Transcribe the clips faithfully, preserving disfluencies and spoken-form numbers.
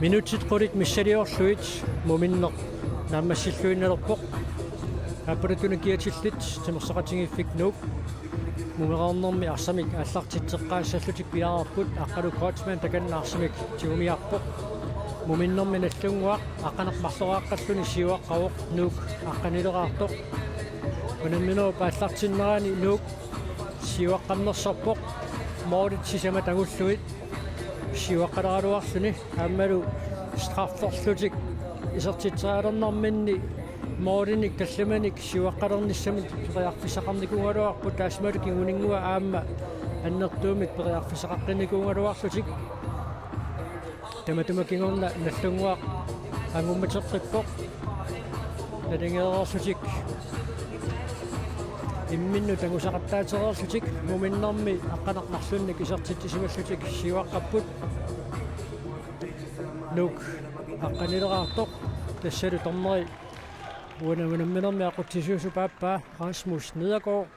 Minutsit qulit missiliorlugit muminneq naammassilluinnalerpoq. Aappaluttunik kiatillit timersoqatigiiffik Nuuk mumereernermi arsamik aallartitseqqaassallutik piareerput. Aqqalu Kreutzmann takanna arsamik tigumiarpoq. Muminnermi Nagdlunguaq aqqaneq-marloraaqqalluni siuaqqavoq, Nuuk aqqanileraartoq. Unamminerup aallartinnerani Nuuk siuaqqammersorpoq, målit sisamat angullugit siuaqqaleraluarluni aammalu strafferlutik isertitserialernarminni målinik tallimanik siuaqqalernissamut periarfissaqarnikuugaluarput, taassumalu kinguninngua aamma annertuumik periarfissaqaqqinnikuugaluarlutik. Tamatuma kingorna Nagdlunguaq angummateqqippoq. Nalingereerlutik imminnut angusaqattaatereerlutik muminnermi aqqaneq-marlunnik isertitsisimallutik siuaqqapput. Nuuk aqqanileraartoq, tassalu dommeri uani unamminermi aqutsisuusup aappaa Rasmus Nedergaard.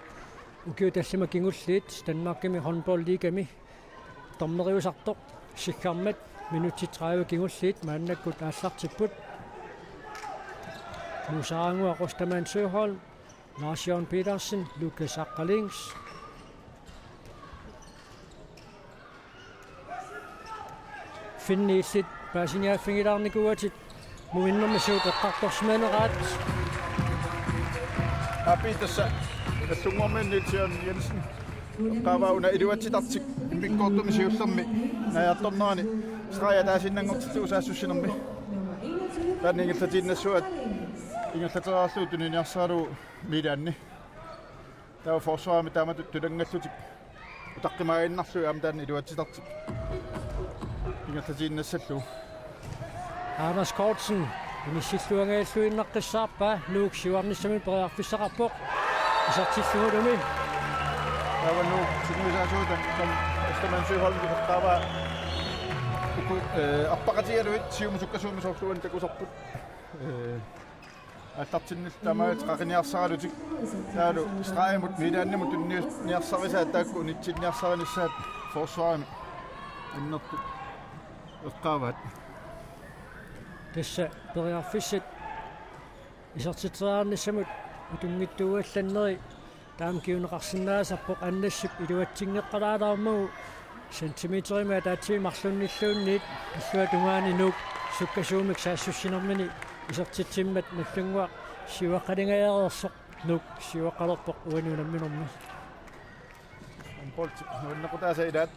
Ukiut tallimat kingulliit Danmarkimi håndboldligami dommeriusartoq, siggarmat minutsit tredive kingulliit maannakkut aallartipput. Muusaraannguaq Ostermann Søholm, Lars Jørgen Petersen, Lukas Aqqalings. Finni illit paasiniaaffigilaarnikuuatit muminnermi suut eqqartorsimaneraat. Aap, tassa Nagdlunguarmiut Niels Jørgen Jensen eqqaavaa una iluatsitartik immikkoortumi siullermi naajartornerani stregi ataasiinnanngortillugu saassussinermi. Taanna ingerlatiinnassuat ingerlatereerlugu tuniniarsaralugu Milaanni. Taava forsvarimi taamatut tulanngallutik utaqqimaaginnarlugit aamma taanna iluatsitartik ingerlatiinnassallugu. Anders Kortsen inissilluangajalluinnaqqissaarpaa, Nuuk siuarnissamut periarfissaqarpoq. Isertillugulumi. Taava Nuuk sungiusaasuuta, taanna Ostermann Søholm eqqaavaa uku, eh, arpaqatigalugit siumut sukkasuumik soorlu uani takusarput. Eh, Aallartinnillu tamaat qaqiniarsaralutik. Taavalu stregimut Milaanimut tunnius-, niarsarisaat taakku unitsinniarsarinissaat forsvarimi annertut eqqaavaat. Tassa periarfissat isertitseriarnissamut atunngitsuuallanneri taama kinguneqarsinnaasarpoq, Annassip iluatsinngeqqalaalaarmagu centimeterimik ataatsimik marlunnilluunniit, illuatungaani Nuuk sukkasuumik saassussinermini isertitsimmat Nagdlunguaq siuaqqalingajareersoq. Nuuk siuaqqalerpoq uani unamminermi. Håndbold nuannequtaasa ilaat.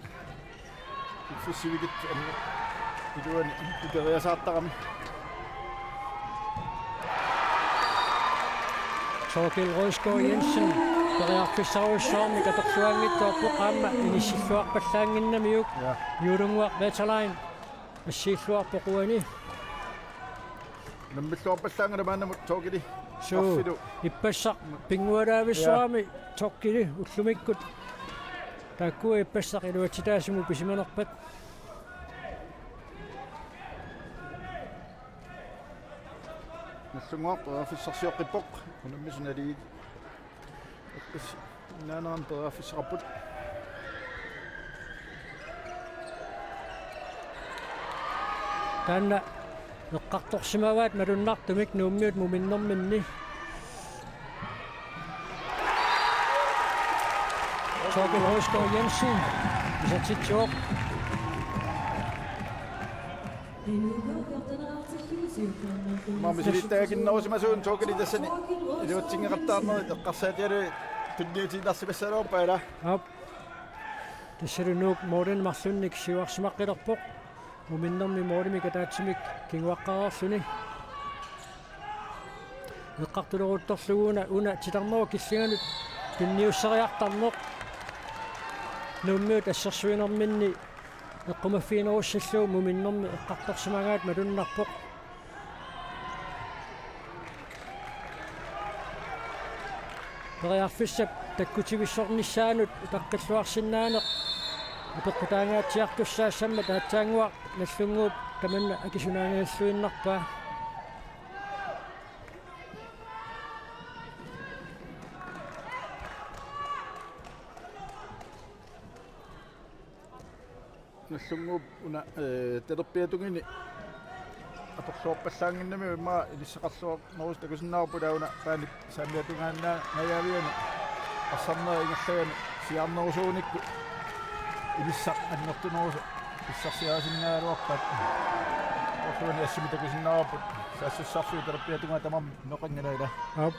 Piffissaq sivikitsoq iluani ikeriasaartarami. Torkild Røsgaard Jensen periarfissarujussuarmik atorluanngitsoorpoq aamma inissilluarpallaannginnamiuk. Ja. Nagdlunguaq Veterline assiilluarpoq uani. Nammilluarpallaanngilaq maannamut Torkildi. Suu, straffilu ippassaq pinngualaavissuarami. Ja. Torkildi ullumikkut. Taakku ippassaq iluatsitaasumut pisimanerpat. Nagdlunguaq periarfissarsioqqippoq. Unammisut naligiit. Ippassaq innaanerani periarfissaqarput. Taanna eqqartorsimavaat malunnartumik Nuummiut muminnerminni. Torkild Røsgaard Jensen isertitsivoq. Maani misilittagakinnerusimasuunut Torkildi tassani iluatsinngeqattaarnerit eqqarsaatigalugit tunniutiinnarsimassaluarpaa, ilaa? Aap. Tassalu Nuuk målinik marlunnik siuarsimaqqilerpoq. Muminnermi målimik ataatsimik kinguaqqareerluni. Eqqartuleruttorlugu una, una titarnerup killinganut tunniusseriartarneq. Nuummiut assersuinerminni eqqumaffiginerussallugu muminnermi eqqartorsimagaat malunnarpoq. Periarfissap takkutivissornissaanut utaqqilluarsinnaaneq apeqqutaangaatsiartussaassammat aatsaannguaq Nagdlunguup tamanna akisunaangajalluinnarpaa. Nagdlunguup una, eh, talerpiatungini atorluarpallaannginnami immaqa inissaqarluarnerusut takusinnaavarput, taava una Paanip saammiatungaannaviani arsarneq ingerlagami siaarnerusuunikku inissaq annertunerusoq pissarsiarisinnaagaluarpaat. Orluani assimi takusinnaavarput saassussarfiup talerpiata tungaa tamarmi inoqanngilaq, ilaa. Aap.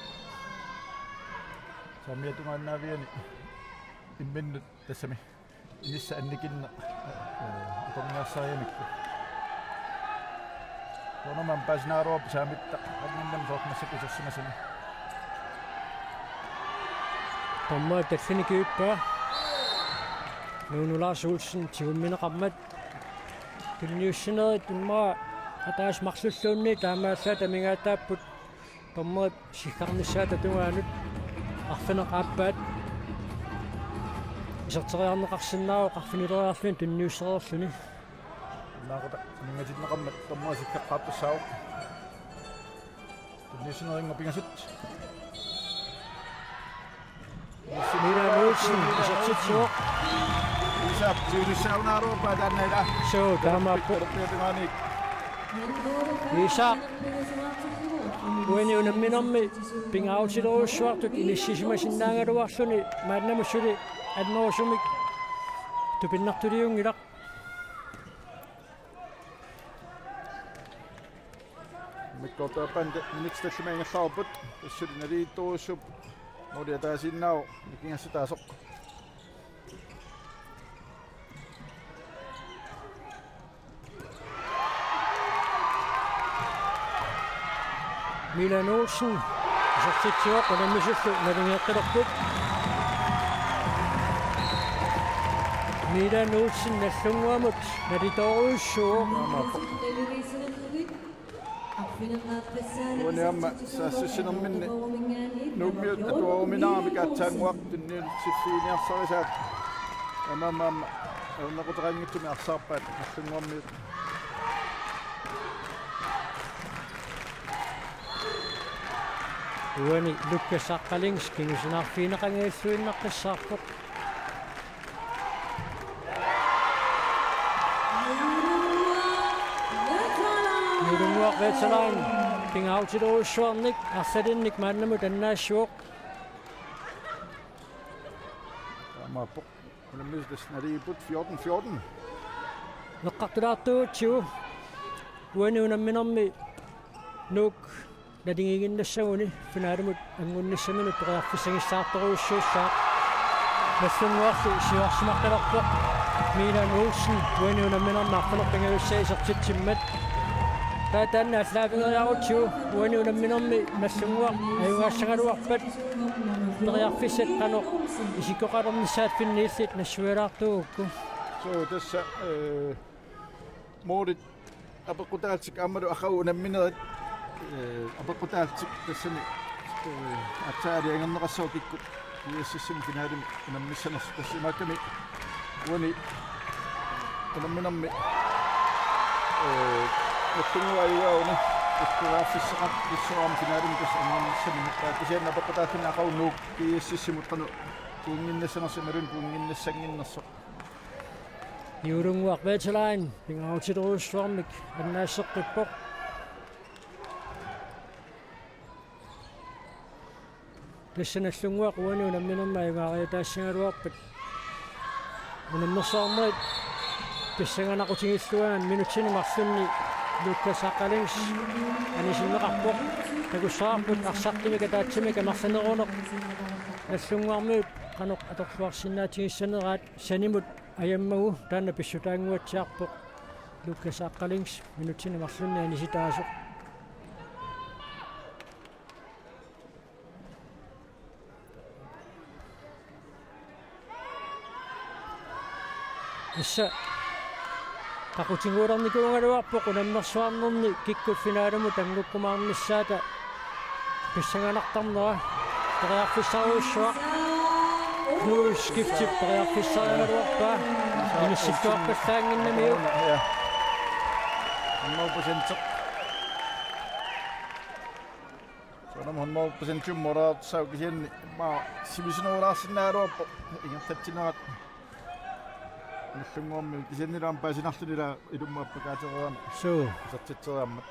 Saammiatungaannaviani imminnut tassami inissaq annikinneq, eh, atorniarsarigamikku. Soorunami paasinaagaluarpoq saamitta, anninnam soorlu massakkut isersimasani. Dommerit tallimat kivippaa. Nuunu Lars Olsen tigummineqarmat. Tunniussinerit immaqa ataaseq marlulluunniit taamaallaat amigaataapput. Dommerip sikkarnissaata tungaanut arfineq-aappaat iserteriarneqarsinnaavoq arfinileriarluni tunniussereerluni. Naaqata aningaatinneqarmat dommerit sikkaqqaartussaavoq. Tunniussinerit pingasut. Milan Olsen isertitsivoq. Isak tiutussaunaaruuppaa taanna, ilaa. Suu, taamaappoq. Talerpiata tungaaniit. Isak uani unamminermi pingaarutilerujussuartut inissisimasinnaagaluarluni maannamut suli annerusumik tupinnartuliunngilaq. Immikkoortup aappaani minutsit tallimat ingerlareerput. Assut naligiittorujussuupput. Måli ataasiinnaavoq nikingassataasoq. Milan Olsen isertitsivoq, unammisullu naligeeqqilerput. Milan Olsen Nagdlunguamut nalitoorujussuuvoq. Uani aamma saassussinerminni Nuummiut atuaruminaaramik aatsaannguaq tunniussiffiiniarsarisaat. Aamma, aamma, aamma ajornaquteqanngitsumik arsaarpaat Nagdlunguarmiut. Uani Lukas Aqqalings kingusinaarfigineqanngilluinnaqqissaarpoq. Nuulunguaq Veteran pingaarutilerujussuarnik arlalinnik maannamut annaassivoq. Taamaappoq. Unammisut tassa naligiipput fjorten fjorten. Eqqartulaartuugutsigu uani unamminermi Nuuk naligiiginnassaguni finalimut angunnissaminut periarfissagissaartorujussuussaaq. Nagdlunguarlu siuarsimaqqilerpoq Milan Olsen uani unamminermi arfineq-pingajussaa isertitsimmat. Taava taanna allaaffigereerutsigu uani unamminermi Nagdlunguaq ajugaassagaluarpat periarfissat qanoq isikkoqalernissaat finni illit nassuialaartuugukku. Suu, tassa, eh, målit apeqqutaallutik aammalu aqagu unamminerit, eh, apeqqutaallutik tassani, eh, aatsaat aalajangerneqassaaq kikkut GSS-imi finalimi unammissanersut, tassa imaakkami uani unamminermi, eh, Nagdlunguaq ajugaaguni periarfissaqarpoq issuaam finalimi tassa angunnissaminut. Taava kisianni apeqqutaalluni aqagu Nuuk GSS-imut qanoq pointinnassanersoq imaluunniit pointinnassanngitsoq. Nuulunguaq Veteran pingaarutilerujussuarmik annaasseqqippoq. Tassa Nagdlunguaq uani unamminermi ajugaariataassagaluarpat unammersuarnerit pissanganaqqutigilluaat minutsini marlunni Lukas Aqqalings anisinneqarpoq. Takussavarput arsartumik ataatsimik amerlaneruneq Nagdlunguarmiut qanoq atorluarsinnaatigissaneraat. Sanimut ajammagu taanna pissutaannguatsiarpoq Lukas Aqqalings minutsini marlunni anisitaasoq. Tassa qaqutiguulernikuugaluarpoq unammersuarnerni kikkut finalimut angukkumaarnissaata pissanganartarnera. Periarfissarujussuaq. Knuds Skiftip periarfissarigaluarpaa. Inissittuarpallaannginnamiuk. Ja. Hundrede procent. Soorunami hundrede procent jummoraarsaaq kisianni immaqa sivisunerulaarsinnaagaluarpoq ingerlatsinerat. Nagdlunguarmiut kisianni aamma paasinarluni ilaa ilummut appakaatereerami. Suu. Isertitseriarmat.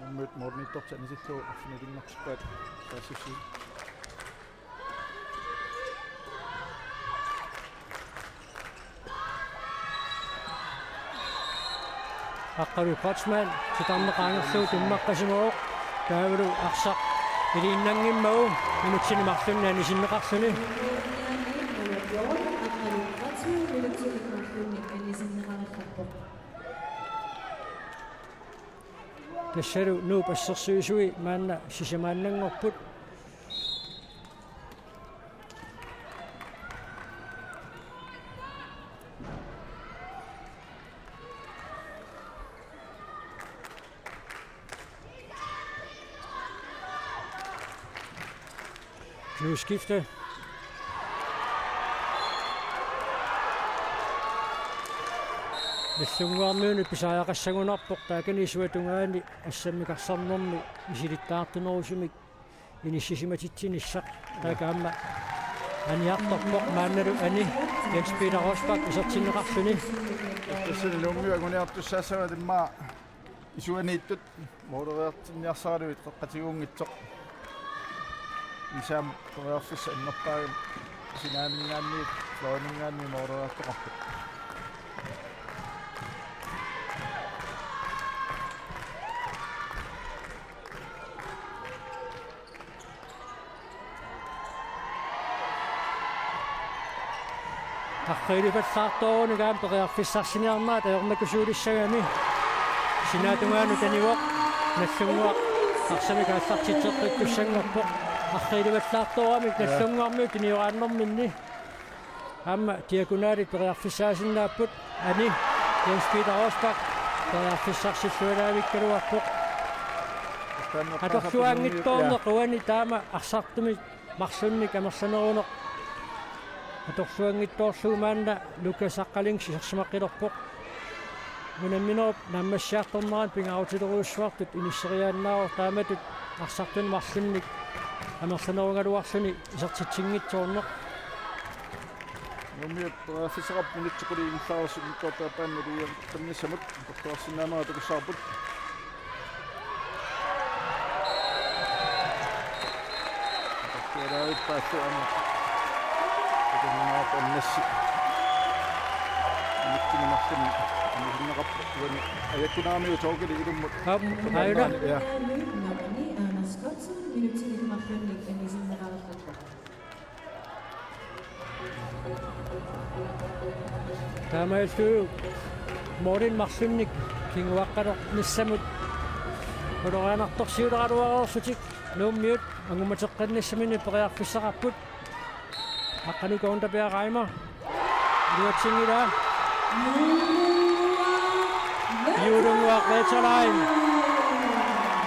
Nuummiut målimiittortut anisillugu arfinilinngortippaat saassussisoq. Aqqalu Kreutzmann titarneq qaangerlugu tummaqqasimavoq. Taavalu arsaq iliinnanngimmagu minutsini marlunni anisinneqarluni. Tassalu Nuup assersuisui maanna sisamaannanngorput. Klueskifte. Nagdlunguarmiunut pisariaqassagunarpoq taakani isuata tungaani assammik arsarnermi misilittaartunerusumik inissisimatitsinissaa. Taakku aamma aniartorpoq maannalu ani Jens Peter Rosbach isertinneqarluni. Tassani Nuummiut anguniartussaassavaat immaqa isuaniittut måleriartinniarsaraluit qeqqatigunngitsoq. Isam periarfissaq annerpaamik sinaaninngaanniit fløjininngaanniit måleriartoqarput. Arriilivallaartoorunik aamma periarfissarsiniarnerat ajornakusuulissagami. Sinaatungaanut anivoq, Nagdlunguaq arsamik aallartitseqqittussanngorpoq. Arriilivallaartooramik Nagdlunguarmiut tunioraannerminni aamma diagonalit periarfissaasinnaapput. Ani Jens Peter Rosbach periarfissaarsillualaavikkaluarpoq. Atorluaanngitsoorneq uani taama arsartumik marlunnik amerlaneruneq atorluanngitsoorlugu maanna Lukas Aqqalings isersimaqqilerpoq. Unamminerup naammassiartornerani pingaarutilerujussuartut inisseriaannaavoq taamatut arsartunik marlunnik amerlanerugaluarluni isertitsinngitsoorneq. Nuummiut periarfissaqarput minutsit qulit ingerlareersut immikkoortup aappaani naligiiqqinnissamut atorluarsinnaanera takussavarput. Atorluarsinnaavippaallu aamma. Takunnginnera annassi. Minutsini marlunni anisinneqarpoq uani ajakkuneramiuk Torgili ilummut. Aap, aajuna. Ja. Taamaallu målinik marlunnik kinguaqqalernissamut ulorianartorsiuleraluareersutik Nuummiut angumateqqinnissaminnik periarfissaqarput. Aqqalu Kaunda Pierre Reimer. Iluatsinngilaa. Juulunguaq Veterlain.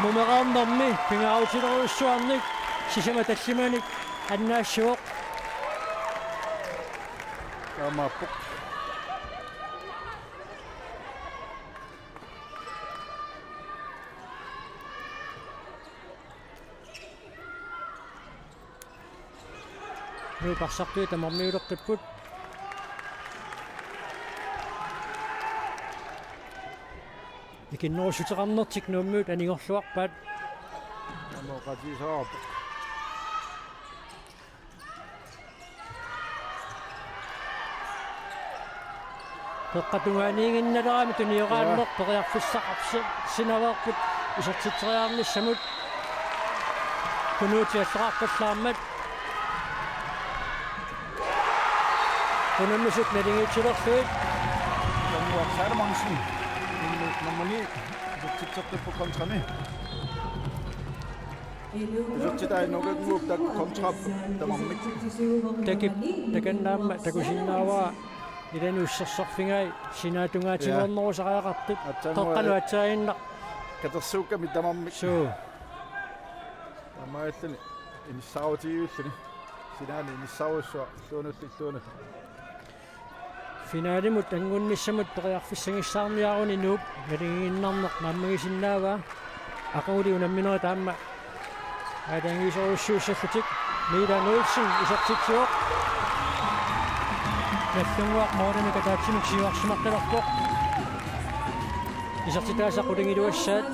Mumereernermi pingaarutilerujussuarnik sisamat tallimanik annaassivoq. Taamaappoq. Nuup arsartui tamarmiuleqqipput. Ikinnerussuteqarnertik Nuummiut anigorluarpaat. Aamma oqaatigisaraarput. Qeqqata tungaaniiginnalerami tunioraanneq periarfissaqarsi-, sinaveerput isertitseriarnissamut. Kunuutialloqarpallaarmat. Unammisut naligiitsilerlugit. Nuummiut Salomonsen. Nummer ni. Isertitseqqipput kontrani. Isertitai Nugget Muuptak kontra tamarmik. Takip, takanna aamma takusinnaavara ilani ussersorfigai sinaatungaatigoornerusariaqartut. Ja. Aatsaannguaq. Qeqqanut aatsaaginnaq. Katersuukkami tamarmik. Suu. Taamaalilluni inissaarutigivilluni. Sinaani inissaarujussuaq illuanullu illuanut. Finalimut anngunnissamut periarfissagissaarniaruni Nuup naligiinnarneq naammagisinnaavaa. Aqaguli unamminerit aamma aalajangiisorujussuussallutik. Milan Olsen isertitsivoq. Nagdlunguaq målimik ataatsimik siuarsimaqqilerpoq. Isertitaasa qulingiluassaat.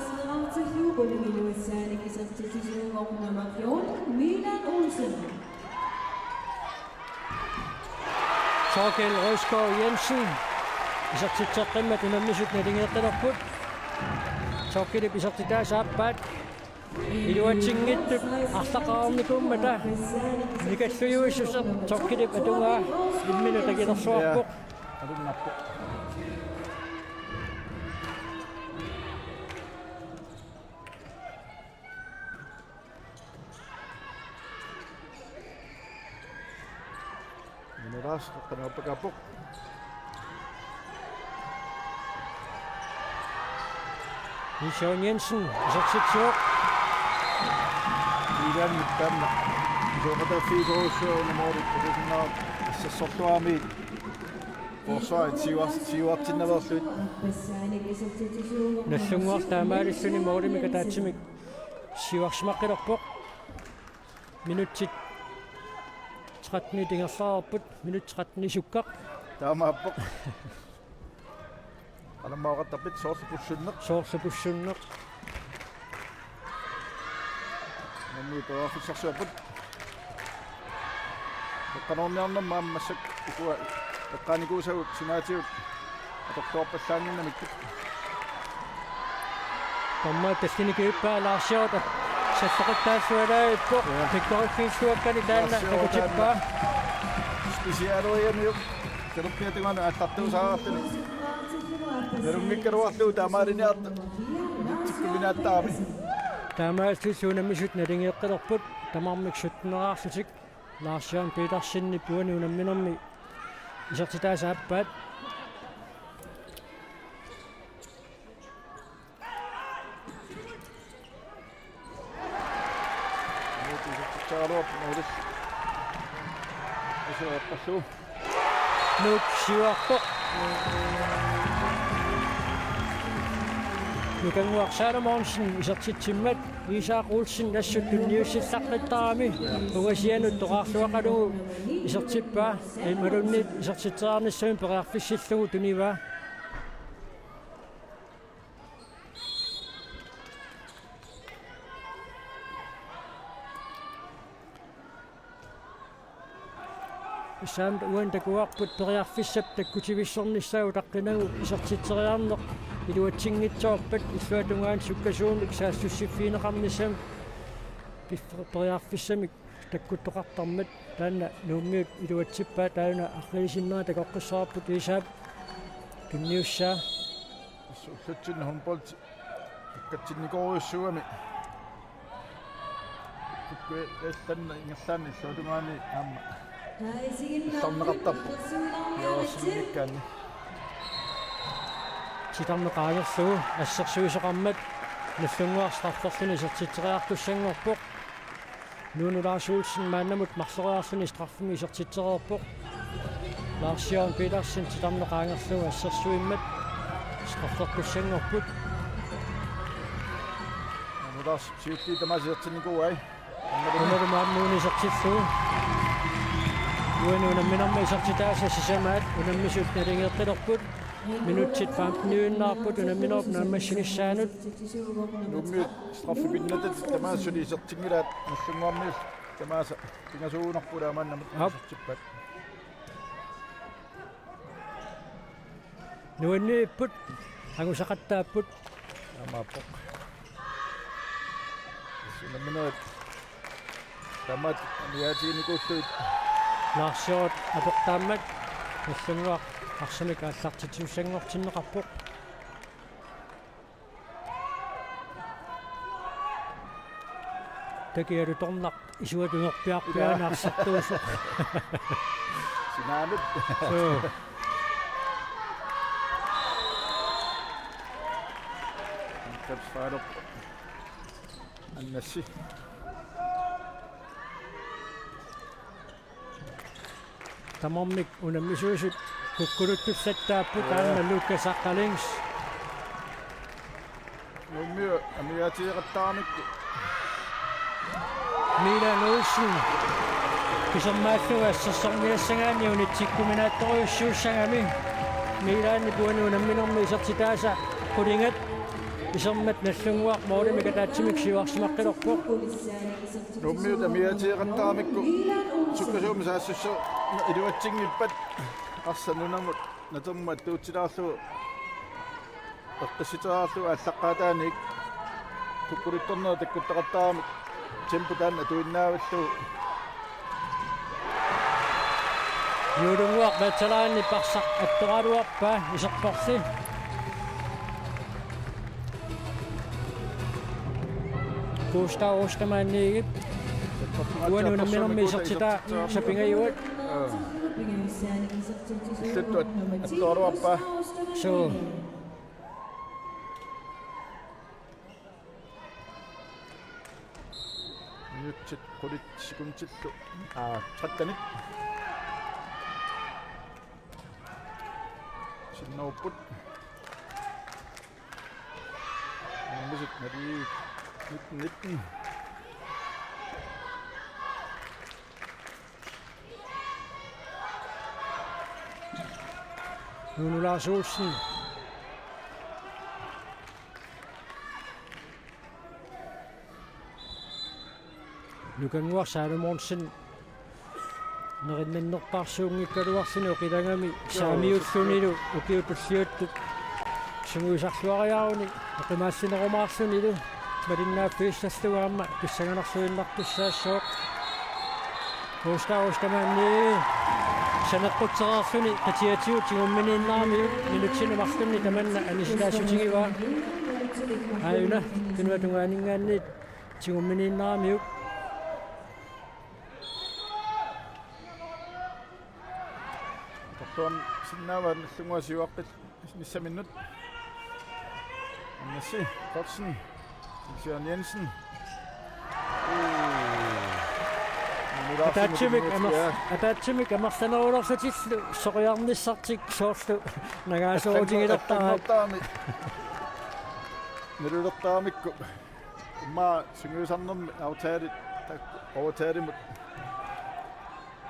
Milan Olsen. Thorkild Røsgaard Jensen isertitseqqimmat unammisut naligeeqqilerput. Thorkildip isertitaasa aappaat. Iluatsinngitsut arlaqarnikuummata nikallujuissuseq Thorkildip atugaa imminut akilersuarpoq. Ja. Alunnarpoq. Minu Lars, qanoq pakappoq. Nils Jørgen Jensen, isertitsivoq. Milan taanna. Isoqataaffiisorujussuaq una måli, tulisinnaaq assassortuarmiit. Forsvarit siuar-, siuartinnaveerlugit. Nagdlunguaq taamaalilluni målimik ataatsimik siuarsimaqqilerpoq. Minutsit tretten ingerlareerput, minut tretten sukkaq. Taamaappoq. Qanormaaqattaarpit, soorlu pussunneq. Soorlu pussunneq. Nammineq periarfissarsiorput. Eqqanukarniarnermi aamma massakkut ukua eqqaanikuusagut sinaatigut atortuarpallaannginnamikkit. Tamanna tallimat kiippaa Lars Hjort salleqattaallualaarpoq. Ja. Pikkoriffiilluakkani taanna Lars Hjort takutippaa. Taanna specialeriamiuk. Talerpiata tungaanut aallartuusaarluni. Nalunngikkaluarlugu taamaaliniartoq. Tikkuminaattarami. Taamaalillutik unammisut naligeeqqilerput tamarmik sytteneraarlutik. Lars Jørgen Petersenip uani unamminermi isertitaasa aappaat. Nuuk siuarpoq. Nukannguaq Salomonsen isertitsimmat Isak Olsen assut tunniussissaqqittarami ungasianut toqaarluaqalugu isertippaa, imaluunniit isertitseriarnissamut periarfissillugu tunivaa. Isam uan takuarput periarfissap takkutivissornissaa utaqqinagu isertitseriarneq iluatsinngitsoorpat illuatungaani sukkasuumik saassussiffigineqarnissamik pif-, periarfissamik takkuttoqartarmat taanna Nuummiut iluatsippaat taanna arriisinnera takoqqissavarput Iisaap tunniussaa. Ullutsinnut håndbold ikkatsinnikoorujussuugami. Kukkuillanna ingerlaannaq illuatungaani aamma. Illarneqartarpoq. Jaorsinnikkaanni. Titarneq qaangerlugu assersuisoqarmat Nagdlunguaq strafferluni isertitseriartussanngorpoq. Nuunu Lars Olsen maannamut marloriarluni straffimik isertitsereerpoq. Lars Jørgen Petersen titarneq qaangerlugu assersuimmat straffertussanngorput. Nuunu Lars siulliit tamaasa isertinnikuuai. Unalu maannaani isertillugu. Uani unamminermi isertitaasa sisamaat unammisut naligeeqqilerput. Minutsit femten-iunnaarput unamminerup naammassinissaanut. Nuummiut straffi pinnattatik tamaasa suli isertinngilaat Nagdlunguarmiut tamaasa pingasuugunarput aamma maannamut. Aap. Isertippaat. Nuanniipput, angusaqattaapput. Taamaappoq. Unamminerit tamaat amigaatiginikuullugit. Lars Hjort aportaammat Nagdlunguaq arsamik aallartitsisussanngortinneqarpoq. Takialu tornaq isuatut unerpiarpiaani arsartuusoq. Sinaanut. Suu. Angkabs Falup. Annassi. Tamarmik unammisuusut kukkuluttussattaapput. Joo. Taanna Lukas Aqqalings. Nuummiut amigaatigeqattaaramikkit. Milan Olsen. Isermaallunga assersorniassagaanni unitsikkuminaattorujussuussagami. Miilaanni uani unamminermi isertitaasa qulingat isermat Nagdlunguaq målimik ataatsimik siuarsimaqqilerpoq. Nuummiut amigaatigeqattaramikku sukkasuumik saassussaaneq iluatsinngippat arsaq nunamut natermut attuutilaarlugu eqqissiteraarlugu aallaqqaataaniit kukkuluttornerit takkuttaqattaramik tempo taanna atuinnaavallugu. Juulunguaq meersalaanni arsaq attoraluarpaa iserporli. Gustav Ostermann-igip uani unamminermi isertitaa sapingajuat. Illuttut attoraluarpaa. Suu. Minutsit qulit sekundillu. Aa, trettenit. Sinnerupput. Unammisut naligiit nitten nitten. Nuunu Lars Olsen. Nukannguaq Salomonsen nerinnannerpaarsuunngikkaluarluni oqilagami saamiullunilu ukiut tulliuttut sungiusarluariaruni oqimaallinerumaarlunilu malinnaaffigissallugu aamma pissanganarluinnartussaassooq. Gustav Ostermann-i saneqqutsereerluni qitiatigut tigumminiinnaramiuk minutsini marlunni tamanna anisitaassutigivaat. Aajuna tunuatungaaninngaanniit tigumminiinnaramiuk. Atorluarsinnaavaat Nagdlunguaq siuaqqinissaminnut. Annassi Poulsen, Christian Jensen. Uu. Ataatsimik Nunulaarsimut amer-, ja. Ataatsimik amerlanerulerlutillu soqiarnissartik soorlu nangaasoorutigilertaraat. Nalulortaramikku. Immaqa sungiusarnermi aftale tak-, overtalemut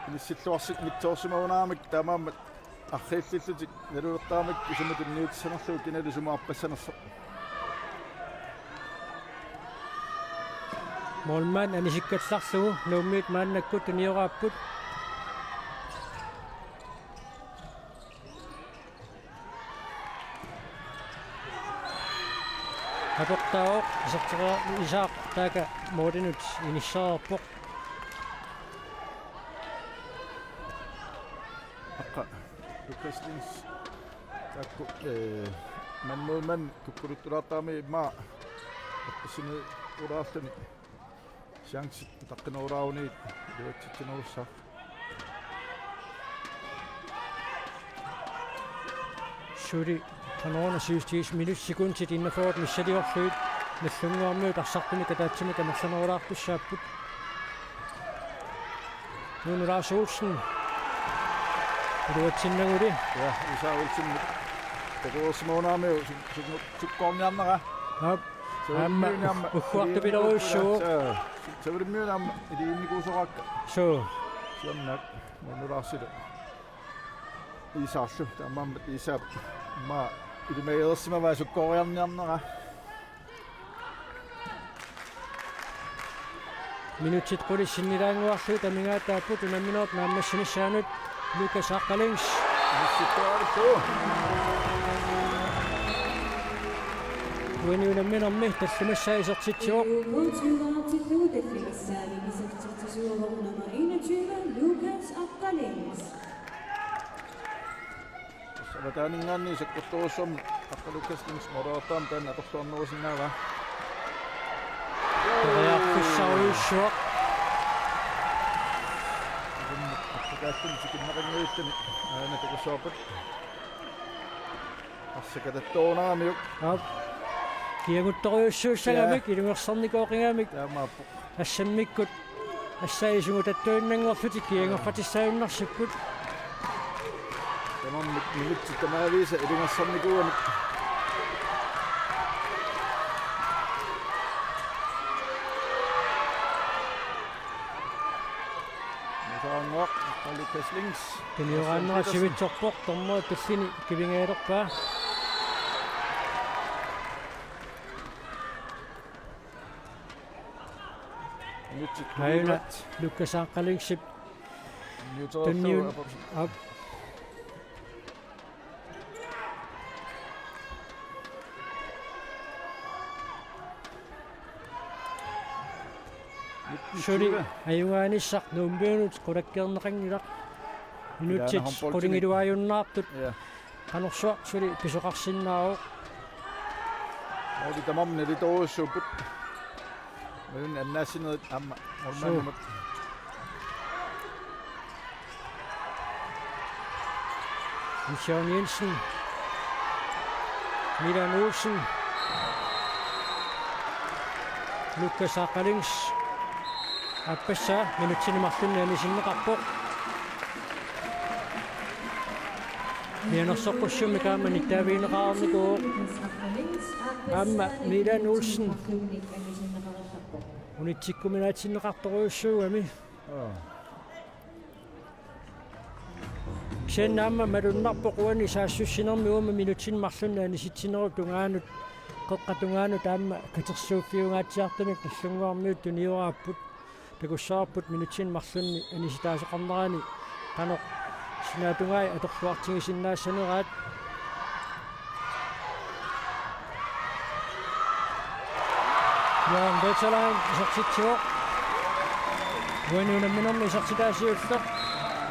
inissilluarsinnitsoorsimagunarami taamaammat arriillillutik nalulortaramik isumut tunniutissanerlugu kinalu sumut aappassanersoq. Målmand anisikkallarlugu Nuummiut maannakkut tunioraapput. Aportaavoq, iserteqqisaaq taakku målinut inissereerpoq. Aqqa Lukas Lings taakku, eh, man mod man kukkuluttulaartarami immaqa eqqissiniulaarluni. Chancit utaqqinerulaaruniit iluatsitsinerussaaq. Suli qanoq una syvogtyve minut sekundit enogfyrre missiliorlugit Nagdlunguarmiut arsartumik ataatsimik amerlanerulaartussaapput. Nuunu Lars Olsen. Iluatsinnaguli. Ja, Isak Olsen. Takuersimagunaramiuk su-, su-, sukkoorniarnera. Aap. Aamma Savalimmiuni aamma ugguartupilerujussuuvoq. Savalimmiuni aamma iliginnikuusoraakka. Suu. Siornaak Nuunu Larsilu. Isaarlu taamaammat Isaap immaqa ilimagereersimavaa sukkooriarniarnera. Minutsit qulit sinnilaannguarlugit amigaataapput unamminerup naammassinissaanut Lukas Aqqalings. Inissikkoorallu. Uani unamminermi tallimassaa isertitsivoq. Nummer enogtyve, Lukas Aqqalings. Avataaninngaanniit sakkortoorujussuarmik Aqqaluk Kastings måliliortarami taanna atorluarnerusinnaavaa. Periarfissarujussuaq. Ilummut appakaalluni tikinneqanngillutik aana takussavarput. Arsaq katattoorunaramiuk. Aap. Kiaguttorujussuussagamik, ja, ilungersornikooqigamik. Taamaappoq. Assammikkut assai sumutattuinnanngorlutik kiagorfaqatissaajunnarsippput. Tamarmik minutsit tamaviisa ilungersornikuugamik. Tuniorarnera sivitsorpoq, dommeri pillini kivingajalerpaa. Aajuna Lukas Aqqalingip tunniun-, aap. Suli ajugaanissaq Nuummiunut qulakkeerneqanngilaq. Minutsit qulingiluaajunnaartut. Ja. Qanorsuaq suli pisoqarsinnaavoq. Måli tamarmik nalitoorujussuupput. Minutsit annaassinerit aamma målmandimut. Michel Jensen. Milan Olsen. Lukas Aqqalings. Aappassaa minutsini marlunni anisinneqarpoq. Mianersoqqussummik aamma nittaavigineqarnikuuvoq. Aamma Milan Olsen. Unitsikkuminaatsinneqartorujussuugami. Aa. Kisianni aamma malunnarpoq uani saassussinermi uuma minutsini marlunni anisitsinerup tungaanut, qeqqata tungaanut aamma katersuuffiungaatsiartunut Nagdlunguarmiut tunioraapput. Takussavarput minutsini marlunni anisitaasoqarnerani qanoq sinaatungai atorluartigisinnaassaneraat. Johan Veterlaan isertitsivoq. Uani unamminermi isertitaa siulleq.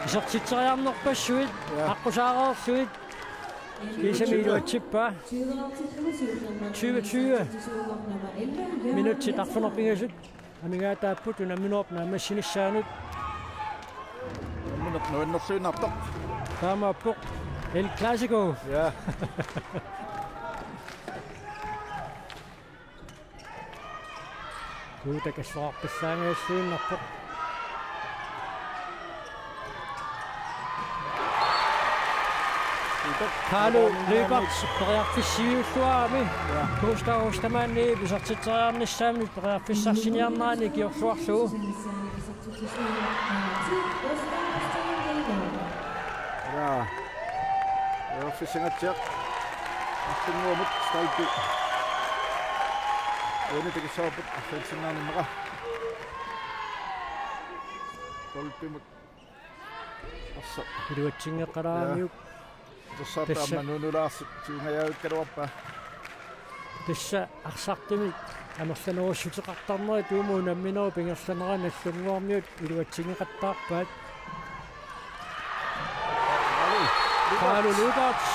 Isertitseriarnerpassuit, ja, aqqusaareerlugit. Kiisami iluatsippaa. Tyve tyve. Minutsit arfineq-pingasut amigaataapput unamminerup naammassinissaanut. Unammineq nuannerluinnartoq. Taamaappoq. El Clasico. Ja. Kuuta kassoqarpissaangajalluinnarpoq. Carlo Lyberth periarfissiiulluarami. Ja. Gustav Ostermann isertitseriarnissaanut periarfissarsiniarnerani ikiorluarlugu. Ja. Periarfissangatsiaq. Arfinnguamut stolpi. Uani takussavarput arfineq-sinnernik immaqa. Stolpimut. Arsa. Iluatsinngeqqalaaramiuk. Ja. Tusaartaamma tassa Nuunulaarsup siungajavikkaluarpaa. Tassa arsartumik amerlanerussuteqartarnerit uuma unamminerup ingerlanerani Nagdlunguarmiut iluatsinngeqattaarpaat. Carlo Lyberth.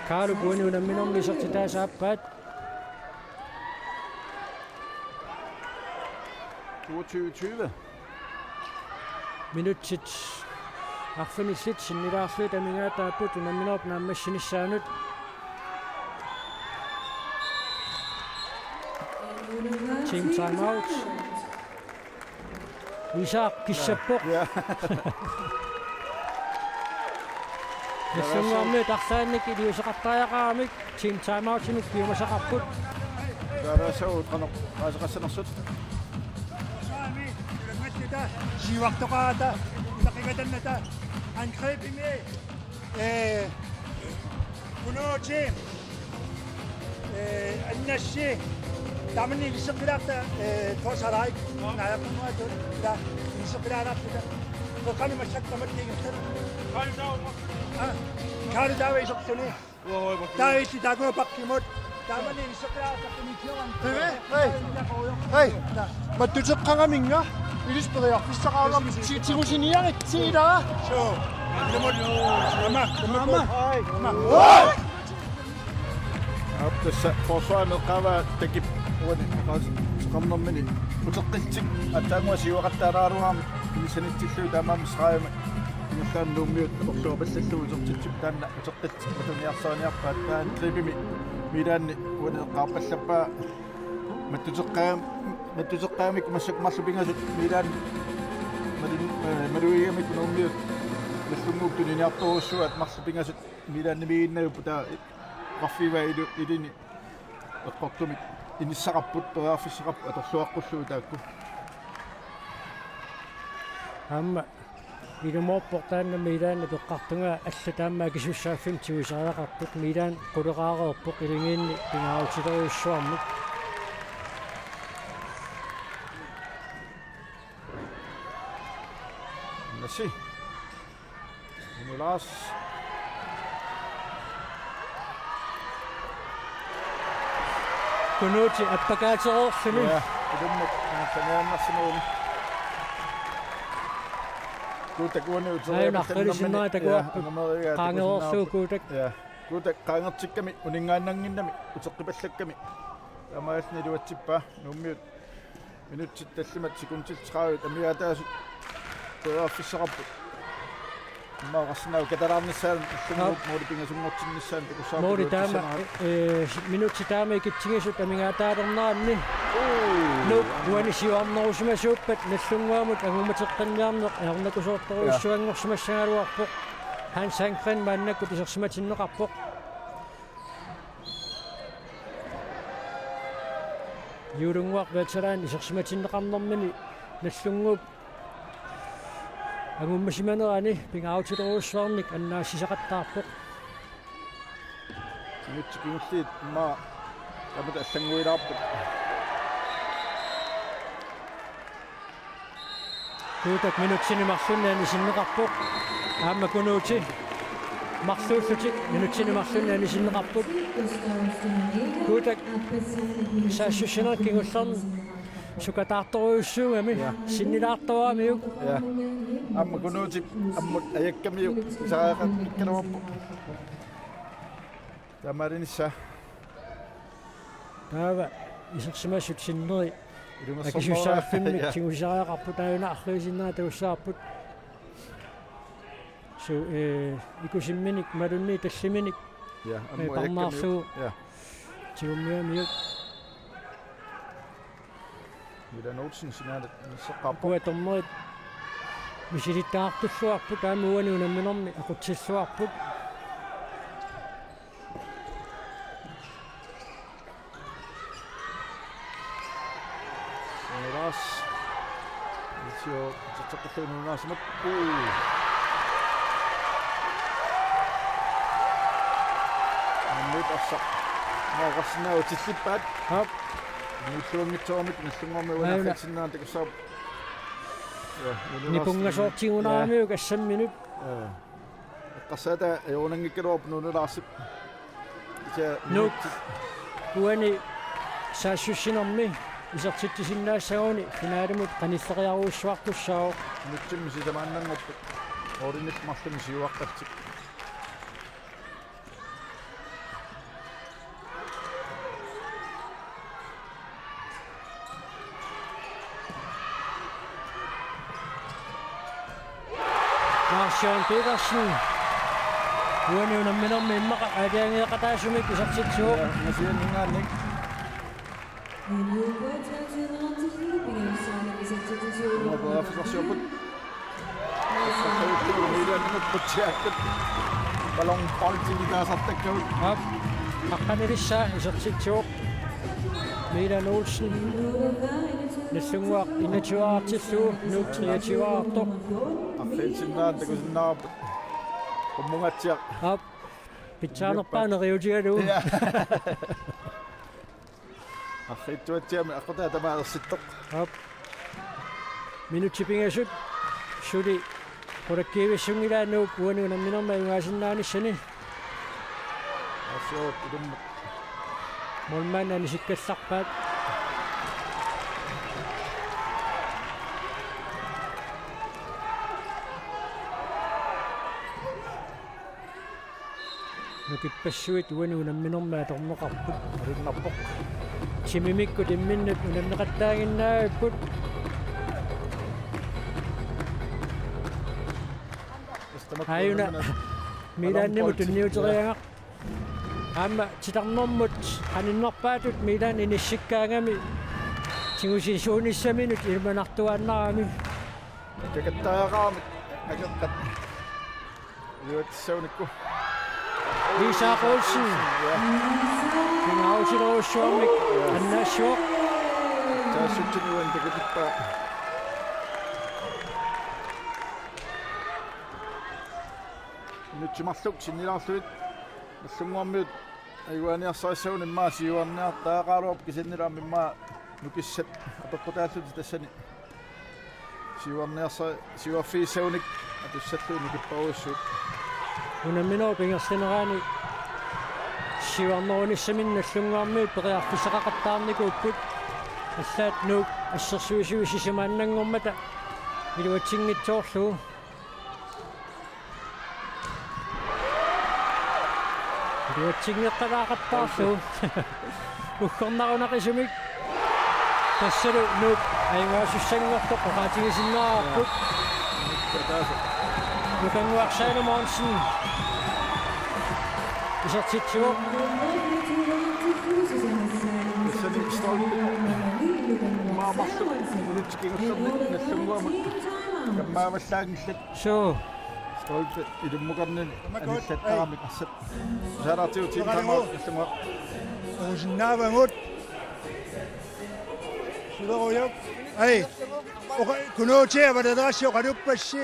Carlo uani unamminermi isertitaa saappaat. Toogtyve tyve. Minutsit arfinillit sinnilaarlugit amigaataapput unamminerup naammassinissaanut. Team timeout. Isak kissappoq. Ja. Nagdlunguarmiut arlaannik iliuuseqartariaqaramik team timeoutimik piumasaqarput. Taava soorlu qanoq paaseqassanersut. Siuartoqarata, taqigatannata, angrebimi. Ee, kuno team. Ee, annassi. Taamani ilisseqqilaarta, ee, forsvarik. Najaqqunguatut. Ila, ilisseqqilaarta. Qeqqani massakkut tamakkiinngillat. Aa, Kaali taava isertuni. Taava illit taakku bakkimut. Taamani ilisseqqilaarta. Hej, hej. Hej. Mattuteqqaramik ilissi periarfissaqarami ti-, tigusiniaritsi ilaa. Suu. Ilumut. Aamma. Aamma. Aamma. Aap, tassa forsvarimi eqqaavaa Takip uani oqaaseqarnermini uteqqittoq aatsaannguaq siuaqattaalaaraluarami inissanitsillugu taamaammat stregi ingerlaannaq Nuummiut atorluarpallallugu utertitsip taanna uteqqittoq matuniarsariniarpaat. Taanna angrebimi Milaanni uani eqqaarpallappaa mattuteqqaam-, mattuteqqaammik massakkut marluk pingasut Milaanni malu-, ee, malugigamikku Nuummiut Nagdlunguup tuniniartorujussuuaat marluk pingasut Milaannimiiginnavipput taava oqarfigaa ilu-, ilini Eqqortumik inissaqarput, periarfissaqarput atorluaqqullugu taakku. Aamma ilumoorpoq taanna Milaanip eqqartungaa allat aamma akisussaaffimmik tigusariaqartut. Milaan quleqaareerpoq ilingiinni pingaarutilerujussuarmik. Nassi. Nuno Lars. Kunuuti appakaatereerluni. Ja, ilummut saniarnarsimagunik. Kuutak uani uteriapallanermini. Aajuna aqqilissinnarit takuarput. Ja, angumeriaat. Qaangereerlugu takusinnaapput. Kuutak. Ja, Kuutak qaangertikkami uninngaannannginnami uteqqipallakkami. Taamaalilluni iluatsippaa Nuummiut. Minutsit tallimat sekundit tredive amigaataasut periarfissaqarput. Immaqa oqarsinnaavoq katalaarnissaanut illunnguup. Aap. Måli pingasunngortinnissaanut takussavarput. Måli taama, iluatsissanera. Eh, minutsit taama ikitsigisut amigaataalerneranni. Uu. Nuup uani siuarnerusimasuuppat Nagdlunguamut angummateqqinniarneq ajornakusoortorujussuanngorsimassagaluarpoq. Hans Sandgren maannakkut isersimatinneqarpoq. Juulunnguaq veteran isersimatinneqarnermini Nagdlunguup angummasimanerani pingaarutilerujussuarnik annaassisaqattaarpoq. Minutsit kingulliit immaqa taamatut allannguilaarput. Kuutak minutsini marlunni anisinneqarpoq. Aamma Kunuuti marluullutik minutsini marlunni anisinneqarput. Kuutak saassussinerit kingullerni sukataartorujussuugami. Ja. Sinnilaartoramiuk. Ja. Aamma Kunuutip ammut ajakkamiuk pisariaqartikkaluarpoq. Taamaalinissaa. Taava isersimasut sinneri. Ilungersornerugaa. Akisussaaffimmik. Ja. Tigusariaqarput, aajuna aqqilissinnarit takussavarput. Su-, eh, ikusimminik, malunnit talliminik. Ja, eh, ammut ajakkamiuk. Parnaarlugu. Ja. Tigummiamiuk. Milan Olsen signalit inisseqqaarpoq. Ukua dommerit misilittagartulluarput, aamma uani unamminermi aqutsilluarput. Nuno Lars. Isio, titseqqillugu Nuno Larsimut. Uu. Nuummiut arsaq. Naa, oqarsinnaavoq tillippaat. Aap. Nuulluanngitsoormik Nagdlunguami. Aajuna. Uani aqqilissinnaanera takussavarput. Ja, Nuno Lars. Nipungasoortigunaramiuk. Ja. Assamminut. Ja. Eqqarsaata ajorunanngikkaluarpoq Nuno Larsip. Kisianni Nuuk. Minutsit. Uani saassussinermi isertitsisinnaassaguni finalimut qanilleriarujussuartussaavoq. Minutsimmi sisamaannanngorput. Målinik marlunnik siuaqqatsit. Lars Jørgen Petersen. Uani unamminermi immaqa aalajangeeqataasumik isertitsivoq. Ja, Nasianningaannik. Nummer fyrre, Milaanut qutsiakkut. Ballon boldinik taasartakkavut. Aap. Aqqanilissaa isertitsivoq Milan Olsen. Nagdlunguaq enogtyveartillugu, Nuuk treogtyveartoq. Aqqilissinnaanera takusinnaavarput. Qummugatsiaq. Aap. Pitsaanerpaaq neriuutigalugu. Ja. Arriitsuatsiami aqqutaa tamaat ersittoq. Aap. Minutsit pingasut suli qulakkiivissunngilaa Nuuk uani unamminermi ajugaasinnaanissani. Arsaq ilummut. Målmand anisikkallarpaat. Nukippassuit uani unamminermi atorneqarput. Alinnarpoq. Timimikkut imminnut unammeqattaaginnaavipput. Aajuna Milanimut tunniuteriagaq. Aamma titarnermut qaninnerpaatut Milan inissikkaangami tigusisuunissaminut ilimanartuaannarami. Kakattariaqarami akeqqat. Iluatsissagunikku. Isak Olsen. Pingaarutilerujussuarmik annaassivoq. Taassutsin uani takutippaa. Minutsit marluk sinnilaarlugit Nagdlunguarmiut ajugaaniarsarissaguni immaqa siuarniartariaqaraluarput, kisiannili aamma immaqa nukissat apeqqutaallutik tassani siuarniarsa-, siuarfigissagunik atussallugu nukipparujussuit. Unamminerup ingerlanerani siuarnerunissaminnik Nagdlunguarmiut periarfissaqaqattaarnikuupput. Allaat Nuuk assersuisuisa simaannanngormata iluatsinngitsoorlugu. Iluatsinngeqqalaaqattaarlugu. Uggornarunaqisumik. Tassalu Nuuk ajugaasussanngortoq oqaatigisinnaavarput. Nukannguaq Salomonsen isertitsivoq. Tassani stolpe. Immaqa marluk minutsit kingullerni Nagdlunguamut kammaavallaanngillat. Suu. Stolpe ilummukarnini anillattaramik arsaq. Saalaartigut tiimit timeout Nagdlunguaq. Uusinnaavagut. Sulerujuk. Ai. Oqa-, Kunuutia valeraassi oqaluppassi.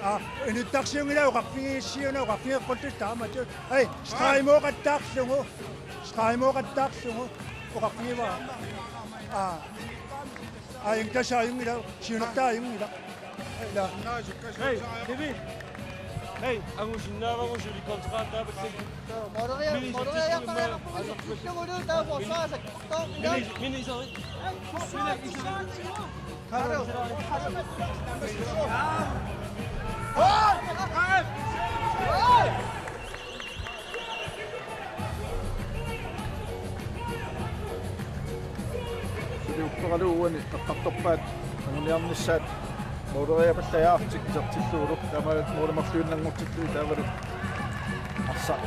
Aa, inuttarsiunngilaq oqarfigiissiuna oqarfigeqqullusi taamatut. Ai, stregimooqattaarlugu. Stregimooqattaarlugu. Oqarfigivara. Aa. Ai, tassa ajunngilaq. Siunertaa ajunngilaq. Hej, David. Hej, angusinnaavagut suli kontraataapallak. Mini, mini, mini, Suli upperalugu uani eqqartorpaat anguniarnissaat måleriapallajaartik isertillugulu, taamaalillutik målimarluinnanngortillugit taavalu arsaq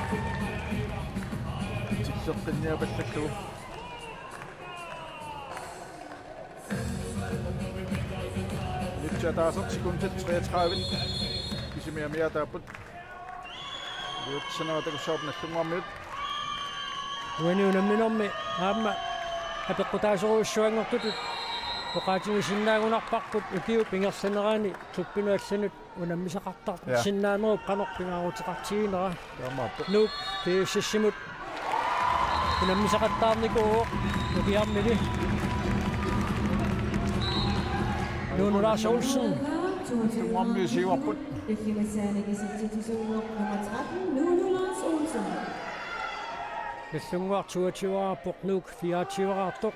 tilleqqinniapallallugu. Minutsit ataaseq sekundit treogtredive. Kisimik amiaataapput. Iluatsinera takussavarput Nagdlunguarmiut. Uani unamminermi aamma apeqqutaasorujussuanngortutut oqaatigisinnaagunarparput ukiup ingerlanerani klubbinut allanut unammisaqartarsinnaanerup qanoq pingaaruteqartiginera. Taamaappoq. Nuuk P S S-imut unammisaqattaarnikuuvoq ukiarmili. Nuunu Lars Olsen. Nagdlunguarmiut siuarput. Nagdlunguaq toogtyveqarpoq, Nuuk fireogtyveqartoq.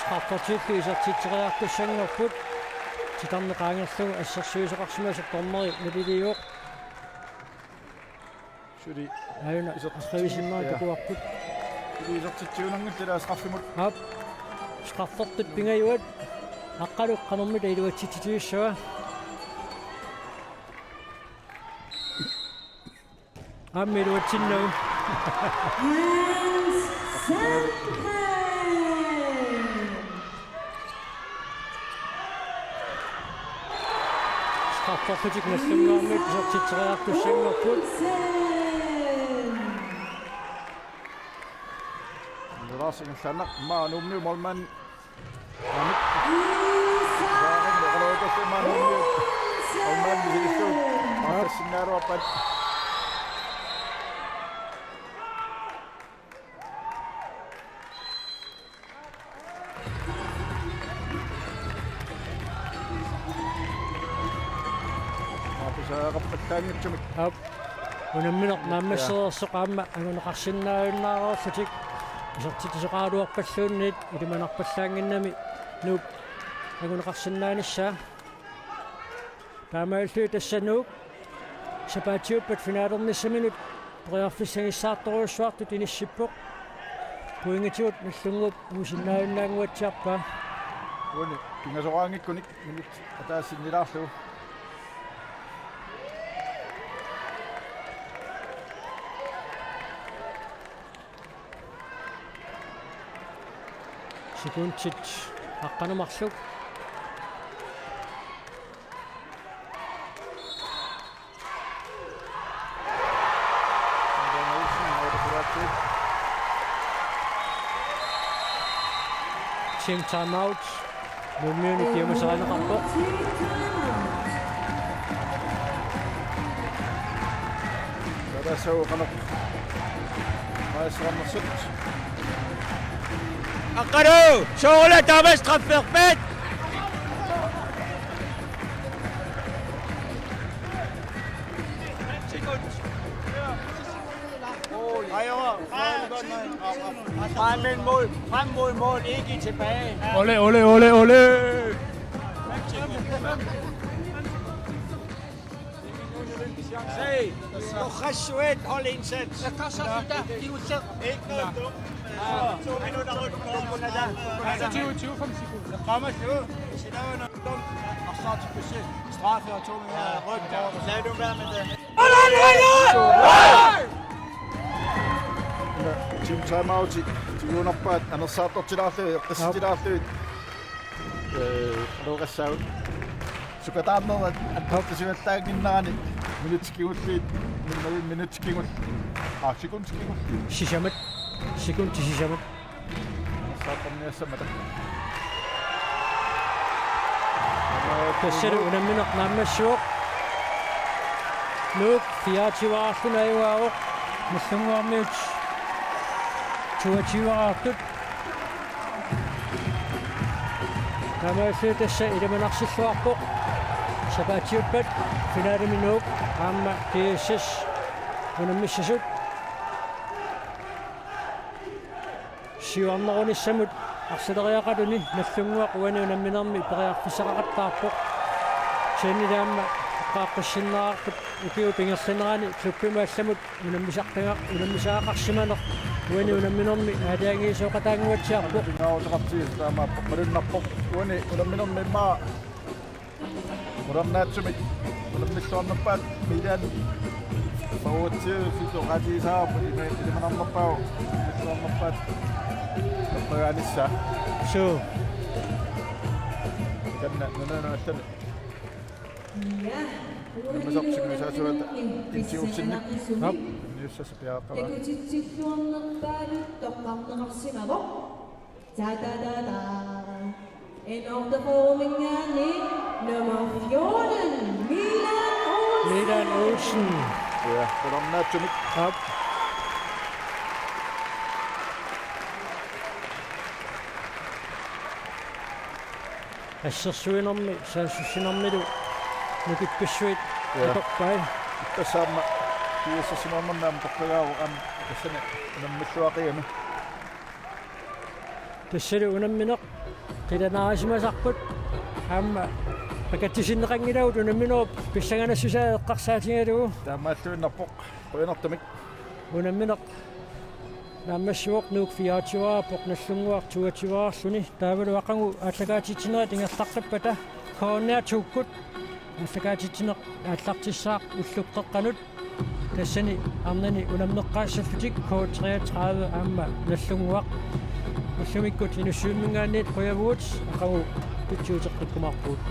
Straffertillu isertitseriartussanngorput. Titarneq qaangerlugu assersuisoqarsimasoq dommeri naliliivoq. Suli aajuna isertitsi-, isertitsivisinnaaneq, ja, takuarput. Suli isertitsiunanngillat ilaa straffimut. Aap. Straffertut pingajuat. Aqqalu qanormita iluatsitsitissavaa. Aamma iluatsinnagu. Hans Sandberg. Straffertillutik Nagdlunguarmiut isertitseriartussanngorput. Lars Ingerlaannaq, maanummi målmand. Aap. Unammineq naammassereersoq aamma anguneqarsinnaajunnaarlutik isertitsisoqaraluarpalluunniit ilimanarpallaannginnami Nuup anguneqarsinnaanissaa. Taamaalilluni tassa Nuuk sapaatiuppat finalernissaminut periarfissagissaartorujussuartut inissippoq. Pointigut Nagdlunguup uusinnaajunnaannguatsiarpaa. Uani pingasoraanngikkunik minut ataaseq sinnilaarlugu. Sekundit aqqaneq marluk. Team timeout. Nuummiuni kiumasarineqarpoq. Taava soqanaq. Maasramassut. Aqqalu, soorlu taamaallaat strafferpit. Frem mod mål, frem mod mål, ikke tilbage. Ole, ole, ole, ole! Se, Joshua, hold indsats. Ikke noget dumt. To minutter rundt. Tyve, tyve, fem sekunder. Kommer nu. Arsaartippusi straffe og to minutter rødt kort. Lad nu være med det. Team timeouti tiguunarpaat anersaartortilaarlugit, eqqissitilaarlugit. Ee, qaluuqassaagut. Sukataarnerat antortisivallaannginnerani minutsit kingulliit, minutsit kingulliit. Aa, sekundit kingulliit. Sisamat. Sekundit sisamat. Saattarniassammata. Tassalu unammineq naammassivoq. Nuuk fireogtyveqarluni ajugaavoq. Nagdlunguarmiut toogtyveqartut. Taamaalilluni tassa ilimanarsilluarpoq. Sapaatiuppat finalemi Nuuk aamma GSS unammissasut. Siuarnerunissamut arsaleriaqaluni Nagdlunguaq uani unamminermi periarfissaqaqattaarpoq. Kisianni aamma eqqaaqqissinneqarput ukiut ingerlaneranni klubbimut allamut unammisartagaq, unammisaqarsimaneq uani unamminermi aalajangiisooqataannguatsiarpoq. Pingaaruteqartigisoq taamaappoq, malunnarpoq uani unamminermi immaqa Modernaatsumik unammilluarnerpaat Milan Favorittiusutut oqaatigisaarput ilimanarnerpaavoq unammilluarnerpaat toqqagaanissaa. Suu. Taanna nunanut allanut. Unammisarput sungiusaasuata intiusinnik. Aap. Niussassapiaqqavaa. Takutitsilluarnerpaalu toqqarneqarsimavoq. Tatatata. N otteogfyrre-minngaanniit nummer fjorten, Milan Olsen. Milan Olsen. Ja, takornaatsumik. Aap. Assersuinermi saassussinermilu nukippassuit. Ja. Atorpai. Tassaammat P S S-imuarnermi aamma toqqagaavoq aamma tassani unammilluaqigami. Tassalu unammineq qilanaarisimasarput aamma pakatsisinneqanngilagut unamminerup pissanganassusaa eqqarsaatigalugu. Taamaalluinnarpoq, qujanartumik. Unammineq naammassivoq, Nuuk fireogtyveqarpoq, Nagdlunguaq toogtyveqarluni. Taavalu aqagu aallakaatitsinerit ingerlaqqippata K N R to-kkut aallakaatitsineq aallartissaaq ullup qeqqanut. Tassani arnani unammeqqaassallutik K treogtredive aamma Nagdlunguaq. Ullumikkut Inussivimminngaanniit qujavugut, aqagu pitsuuteqqikkumaarpugut.